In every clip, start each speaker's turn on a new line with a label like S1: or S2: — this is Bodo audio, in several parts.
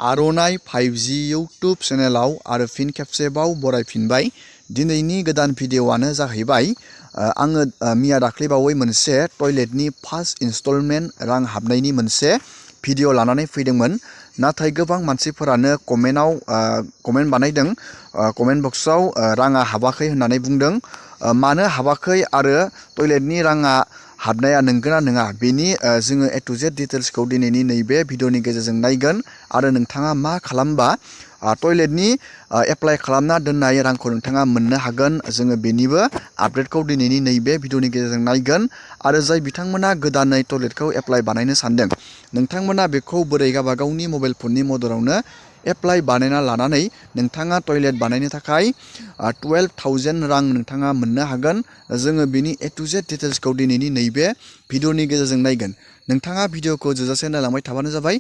S1: आर'नाइ 5G YouTube चेनेलाव आरो फिन खेबसेबाव बरायफिनबाय। दिनैनि गोदान भिडिअ'आनो जाहैबाय आङो मैया दाख्लैबावै मोनसे टयलेटनि फार्स्ट इनस्टलमेन्ट रां हाबनायनि मोनसे भिडिअ' लानानै फैदोंमोन। नाथाय गोबां मानसिफोरानो कमेन्ट बानायदों, कमेन्ट बक्सआव राङा हाबाखै होननानै बुंदों। मानो हाबाखै आरो टयलेटनि राङा हाबनाया नंगौना नङा, बेनि जोङो A to Z डिटेल्सखौ दिनैनि नैबे भिडिअ'नि गेजेरजों नायगोन। आरो नोंथाङा मा खालामबा टयलेटनि एप्लाइ खालामना दोननाय रांखौ नोंथाङा मोननो हागोन, जोङो बेनिबो आपडेटखौ दिनैनि नैबे भिडिअ'नि गेजेरजों नायगोन। आरो जाय बिथांमोना गोदानै टयलेटखौ एप्लाइ बानायनो सानदों, नोंथांमोना बेखौ बोरै गावबा गावनि मबाइल फननि मददावनो एप्लाइ बानायना लानानै नोंथाङा टयलेट बानायनो थाखाय 12,000 रां नोंथाङा मोननो हागोन। जोङो बेनि A to Z डिटेल्सखौ दिनैनि नैबे भिडिअ'नि गेजेरजों नायगोन। नोंथाङा भिडिअ'खौ जोजासे नायलांबाय थाबानो जाबाय।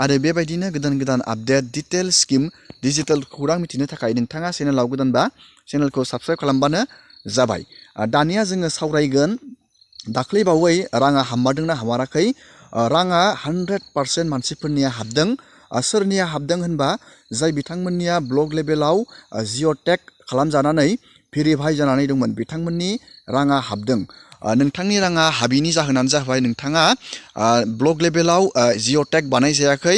S1: आरो बेबायदिनो गोदान गोदान आपडेट, डिटेल स्किम, डिजिटेल खौरां मिथिनो थाखाय नोंथाङा चेनेलाव गोदानबा चेनेलखौ साबस्क्राइब खालामबानो जाबाय। दानिया जोङो सावरायगोन दाख्लैबावै राङा हाबमारदोंना हामाराखै। राङा 100% मानसिफोरनिया हाबदों। सोरनिया हाबदों होनबा जाय बिथांमोननिया ब्लक लेभेलाव जिअ'टेग खालामजानानै भेरिफाइ जानानै दंमोन, बिथांमोननि राङा हाबदों। नोंथांनि राङा हाबिनि जाहोनानो जाबाय नोंथाङा ब्लक लेभेलाव जिअ'टेग बानाय जायाखै,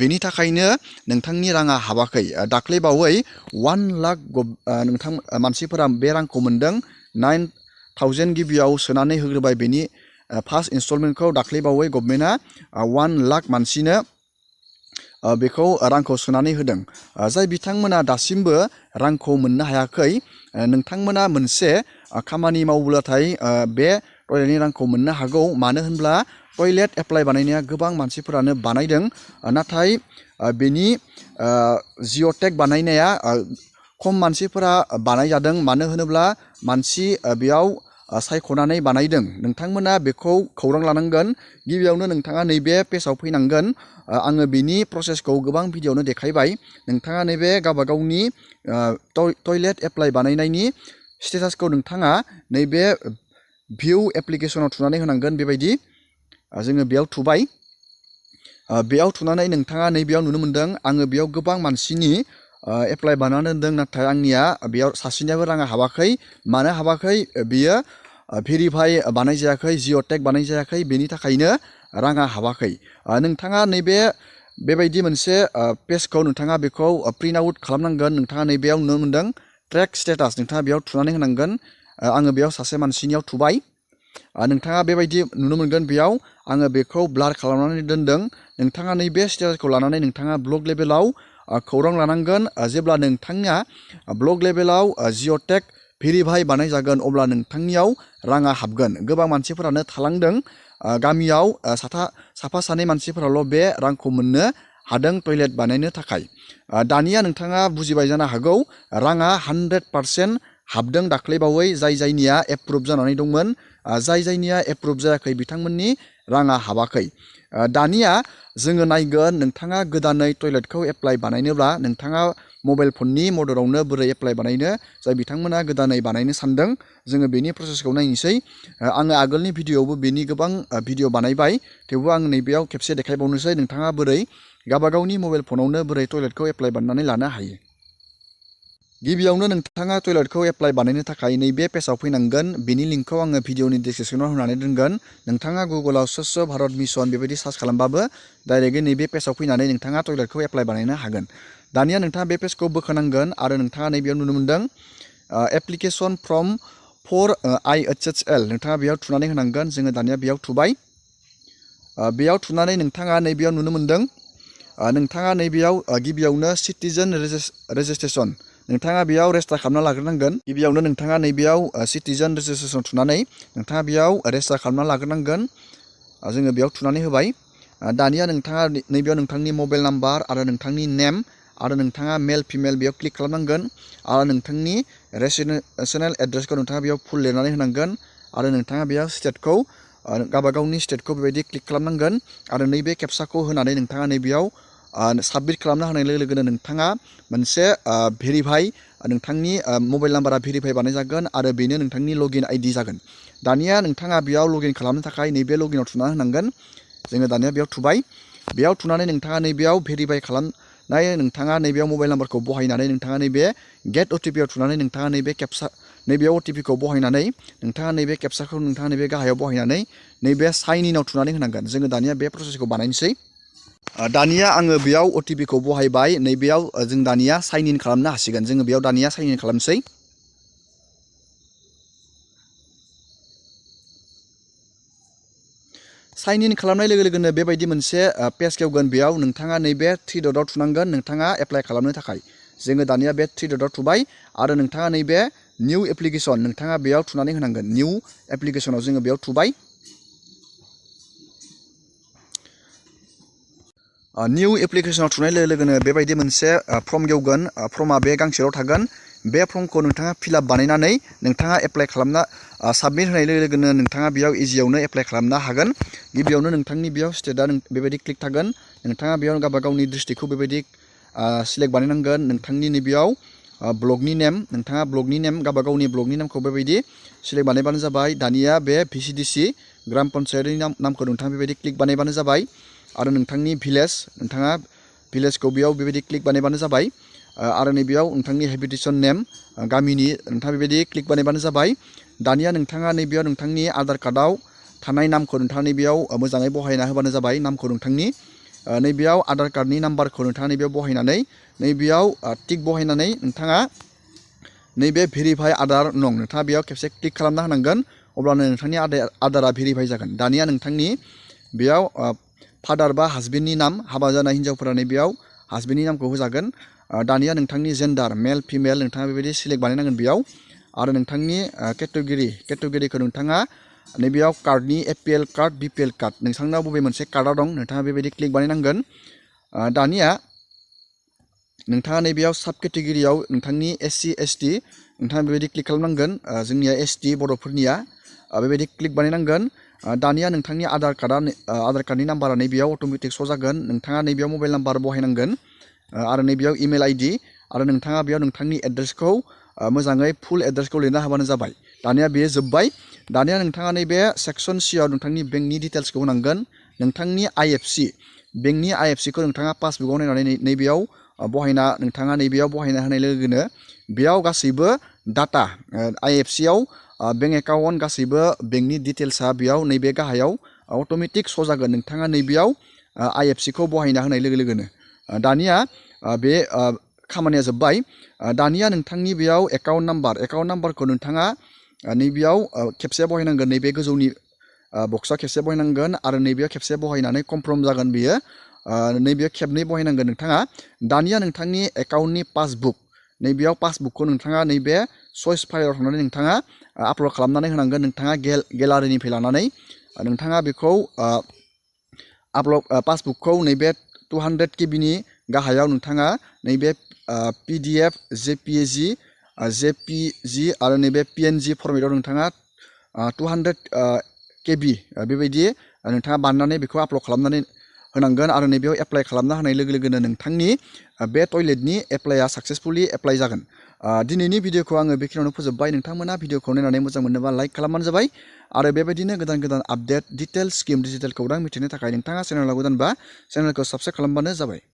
S1: बेनि थाखायनो नोंथांनि राङा हाबाखै। दाख्लैबावै 1 लाख मानसिफोरा बे रांखौ मोनदों। 9,000 गिबियाव सोनानै होग्रोबाय बेनि फार्स्ट इनस्टलमेन्टखौ। दाख्लैबावै गभर्नमेन्टआ 1 लाख मानसिनो बेखौ रांखौ सोनानै होदों। जाय बिथांमोना दासिमबो रांखौ मोननो हायाखै, नोंथांमोना मोनसे खामानि मावब्लाथाय बे टयलेटनि रांखौ मोननो हागौ। मानो होनब्ला टयलेट एप्लाइ बानायनाया गोबां मानसिफोरानो बानायदों, नाथाय बेनि जिअ'टेग बानायनाया खम मानसिफोरा बानायजादों। मानो होनोब्ला मानसि बेयाव सायख'नानै बानायदों। नोंथांमोना बेखौ खौरां लानांगोन। गिबियावनो नोंथाङा नैबे पेजाव फैनांगोन। आङो बिनि प्रसेसखौ गोबां भिडिअ'आवनो देखायबाय। नोंथाङा नैबे गावबा गावनि टयलेट एप्लाइ बानायनायनि स्टेटासखौ नोंथाङा नैबे भिउ एप्लिकेसनाव थुनानै होनांगोन। बेबायदि जोङो बेयाव थुबाय। बेयाव थुनानै नोंथाङा नैबेयाव नुनो मोनदों, आङो बेयाव गोबां मानसिनि एप्लाइ बानायना दोनदों, नाथाय आंनिया बेयाव सासेनियाबो राङा हाबाखै। मानो हाबाखै? बियो भेरिफाइ बानाय जायाखै, जिअ'टेग बानाय जायाखै, बेनि थाखायनो राङा हाबाखै। नोंथाङा बेबायदि मोनसे पेजखौ नोंथाङा बेखौ प्रिन्ट आउट खालामनांगोन। नोंथाङा नैबेयाव नुनो मोनदों ट्रेक स्टेटास, नोंथाङा बेयाव थुनानै होनांगोन। आङो बेयाव सासे मानसिनियाव थुबाय। नोंथाङा बेबायदि नुनो मोनगोन। बेयाव आङो बेखौ ब्लार खालामनानै दोनदों। नोंथाङा नैबे स्टेटासखौ लानानै नोंथाङा ब्लक लेभेलाव खौरां लानांगोन। जेब्ला नोंथांनिया ब्लक लेभेलाव जिअ'टेग भेरिफाइ बानाय जागोन, अब्ला नोंथांनियाव राङा हाबगोन। गोबां मानसिफोरानो थालांदों। गामियाव साफा सानै मानसिफोराल' बे रांखौ मोननो हादों टयलेट बानायनो थाखाय। दानिया नोंथाङा बुजिबाय जानो हागौ, राङा 100% हाबदों दाख्लैबावै जायनिया एप्रुभ जानानै दंमोन। जायनिया एप्रुभ जायाखै बिथांमोननि राङा हाबाखै। दानिया जोङो नायगोन नोंथाङा गोदानै टयलेटखौ एप्लाइ बानायनोब्ला नोंथाङा मबाइल फननि मददावनो बोरै एप्लाइ बानायनो, जाय बिथांमोना गोदानै बानायनो सानदों, जोङो बेनि प्रसेसखौ नायनोसै। आङो आगोलनि भिडिअ'आवबो बेनि गोबां भिडिअ' बानायबाय, थेवबो आं नैबेयाव खेबसे देखायबावनोसै नोंथाङा बोरै गावबा गावनि मबाइल फनावनो बोरै टयलेटखौ एप्लाइ बानायनानै लानो हायो। गिबियावनो नोंथाङा टयलेटखौ एप्लाइ बानायनो थाखाय नैबे पेजाव फैनांगोन। बेनि लिंकखौ आङो भिडिअ'नि डिसक्रिपसनाव होनानै दोनगोन। नोंथाङा गुगोलाव स्वच्छ भारत मिशन बेबायदि सार्च खालामबाबो डाइरेक्टलि नैबे पेजाव फैनानै नोंथाङा टयलेटखौ एप्लाइ बानायनो हागोन। दानिया नोंथाङा बे पेजखौ बोखोनांगोन आरो नोंथाङा नैबेयाव नुनो मोनदों एप्लिकेसन फ्रम फर IHHL, नोंथाङा बेयाव थुनानै होनांगोन। जोङो दानिया बेयाव थुबाय। बेयाव थुनानै नोंथाङा नैबेयाव नुनो मोनदों, नोंथाङा नैबेयाव गिबियावनो सिटिजेन रेजिस्ट्रेसन, नोंथाङा बेयाव रेजिस्टार खालामना लाग्रोनांगोन। गिबियावनो नोंथाङा नैबेयाव सिटिजेन रेजिस्ट्रेसन थुनानै नोंथाङा बेयाव रेजिस्टार खालामना लाग्रोनांगोन। जोङो बेयाव थुनानै होबाय। दानिया नोंथाङा नैबेयाव नोंथांनि मबाइल नाम्बार आरो नोंथांनि नेम आरो नोंथाङा मेल फिमेल बेयाव क्लिक खालामनांगोन। आरो नोंथांनि रेसिडेन्सियेल एड्रेसखौ नोंथाङा बेयाव फुल लिरनानै होनांगोन। आरो नोंथाङा बेयाव स्टेटखौ गावबा गावनि स्टेटखौ बेबायदि क्लिक खालामनांगोन। आरो नैबे केपसाखौ होनानै नोंथाङा नैबेयाव साबमिट खालामना होनाय लोगो लोगोनो नोंथाङा मोनसे भेरिफाइ, नोंथांनि मबाइल नाम्बारा भेरिफाइ बानायजागोन आरो बेनो नोंथांनि लगइन ID जागोन। दानिया नोंथाङा बेयाव लगइन खालामनो थाखाय नैबे लगइनाव थुना होनांगोन। जोङो दानिया बेयाव थुबाय। बेयाव थुनानै नोंथाङा नैबेयाव भेरिफाइ खालामनाय नोंथाङा नैबेयाव मबाइल नाम्बारखौ बहायनानै नोंथाङा नैबे गेट अटिपिआव थुनानै नोंथाङा नैबे केपसा नैबेयाव अटिपिखौ बहायनानै नोंथाङा नैबे केपसाखौ नोंथाङा नैबे गाहायाव बहायनानै नैबे साइन इनआव थुनानै होनांगोन। जोङो दानिया बे प्रसेसखौ बानायनोसै। दानिया आङो बेयाव अटिपिखौ बहायबाय, नैबेयाव जों दानिया साइन इन खालामनो हासिगोन। जोङो बेयाव दानिया साइन इन खालामसै। साइन इन खालामनाय लोगो लोगोनो बेबायदि मोनसे पेज खेवगोन। बेयाव नोंथाङा नैबे थ्रि डटआव थुनांगोन नोंथाङा एप्लाइ खालामनो थाखाय। जोङो दानिया बे थ्रि डटआव थुबाय आरो नोंथाङा नैबे निउ एप्लिकेसन नोंथाङा बेयाव थुनानै होनांगोन। निउ एप्लिकेसनाव जोङो बेयाव थुबाय। निउ एप्लिकेसनाव थुनाय लोगो लोगोनो बेबायदि मोनसे फर्म गेवगोन। फर्मा बे गांसेल' थागोन। बे फर्मखौ नोंथाङा फिलआप बानायनानै नोंथाङा एप्लाइ खालामना साबमिट होनाय लोगो लोगोनो नोंथाङा बेयाव इजियावनो एप्लाइ खालामनो हागोन। गिबियावनो नोंथांनि बेयाव स्टेटआ बेबायदि क्लिक थागोन। नोंथाङा बेयाव गावबा गावनि डिस्ट्रिक्टखौ बेबायदि सिलेक्ट बानायनांगोन। नोंथांनि नैबेयाव ब्लकनि नेम, नोंथाङा ब्लकनि नेम गावबा गावनि ब्लकनि नामखौ बेबायदि सिलेक्ट बानायबानो जाबाय। दानिया बे VCDC ग्राम पन्सायतनि नामखौ नोंथाङा बेबायदि क्लिक बानायबानो जाबाय। आरो नोंथांनि भिलेज, नोंथाङा भिलेजखौ बेयाव बेबायदि क्लिक बानायबानो जाबाय। आरो नैबेयाव नोंथांनि हेबिटेसन नेम गामिनि नोंथाङा बेबायदि क्लिक बानायबानो जाबाय। दानिया नोंथाङा नैबेयाव नोंथांनि आधार कार्डआव थानाय नामखौ नोंथाङा नैबेयाव मोजाङै बहायना होबानो जाबाय। नामखौ नोंथांनि नैबेयाव आधार कार्डनि नाम्बारखौ नोंथाङा नैबेयाव बहायनानै नैबेयाव टिक बहायनानै नोंथाङा नैबे भेरिफाइ आधार नं नोंथाङा बेयाव खेबसे क्लिक खालामना होनांगोन। अब्लानो नोंथांनि आधारा भेरिफाइ जागोन। दानिया नोंथांनि बेयाव फादार बा हासबेन्डनि नाम, हाबा जानाय हिन्जावफोरा नैबेयाव हासबेन्डनि नामखौ होजागोन। दानिया नोंथांनि जेन्डार मेल फिमेल नोंथाङा बेबायदि सिलेक्ट बानायनांगोन बेयाव। आरो नोंथांनि केटेगरिखौ नोंथाङा नैबेयाव कार्डनि APL कार्ड BPL कार्ड नोंथांनाव बबे मोनसे कार्डआ दं नोंथाङा बेबायदि क्लिक बानायनांगोन। दानिया नोंथाङा नैबेयाव साब केटेगरियाव नोंथांनि SC ST नोंथाङा बेबायदि क्लिक खालामनांगोन। जोंनिया ST बर'फोरनिया बेबायदि क्लिक बानायनांगोन। दानिया नोंथांनि आधार कार्डनि नाम्बारा नैबेयाव अट'मेटिक श' जागोन। नोंथाङा नैबेयाव मबाइल नाम्बार बहायनांगोन आरो नैबेयाव इमेल ID आरो नोंथाङा बेयाव नोंथांनि एड्रेसखौ मोजाङै फुल एड्रेसखौ लिरना होबानो जाबाय। दानिया बेयो जोब्बाय। दानिया नोंथाङा नैबे सेक्सन Cआव नोंथांनि बेंकनि डिटेल्सखौ होनांगोन। नोंथांनि IFC बेंकनि IFCखौ नोंथाङा पासबुकआव नायनानै नैबेयाव नोंथाङा नैबेयाव बहायना होनाय लोगोनो बेयाव गासैबो डाटा IFCआव बेंक एकाउन्ट गासैबो बेंकनि डिटेल्सआ बेयाव नैबे गाहायाव अट'मेटिक श' जागोन। नोंथाङा नैबेयाव IFCखौ बहायना होनाय लोगो लोगोनो दानिया बे खामानिया जोब्बाय। दानिया नोंथांनि बेयाव एकाउन्ट नाम्बारखौ नोंथाङा नैबेयाव खेबसे बहायनांगोन। नैबे गोजौनि बक्सआव खेबसे बहायनांगोन आरो नैबेयाव खेबसे बहायनानै कनफार्म जागोन बेयो। नैबेयाव खेबनै बहायनांगोन नोंथाङा। दानिया नोंथांनि एकाउन्टनि पासबुक नैबेयाव पासबुकखौ नोंथाङा नैबे चइस फाइलाव थांनानै नोंथाङा आपल'ड खालामनानै होनांगोन। नोंथाङा गेलारिनिफ्राय लानानै नोंथाङा बेखौ पासबुकखौ नैबे 200 KBनि गाहायाव नोंथाङा नैबे PDF JPG आरो नैबे PNG फर्मेटआव नोंथाङा 200 KB बेबायदि नोंथाङा बानायनानै बेखौ आपल'ड खालामनानै होनांगोन। आरो नैबेयाव एप्लाइ खालामना होनाय लोगो लोगोनो नोंथांनि बे टयलेटनि एप्लाइआ साक्सेसफुलि एप्लाइ जागोन। दिनैनि भिडिअखौ आङो बेखिनियावनो फोजोबबाय। नोंथांमोना भिडिअखौ नायनानै मोजां मोनोबा लाइक खालामबानो जाबाय। आरो बेबायदिनो गोदान गोदान आपडेट डिटेल स्किम डिजिटेल खौरां मिथिनो थाखाय नोंथाङा चेनेलाव गोदानबा चेनेलखौ साबस्क्राइब खालामबानो जाबाय।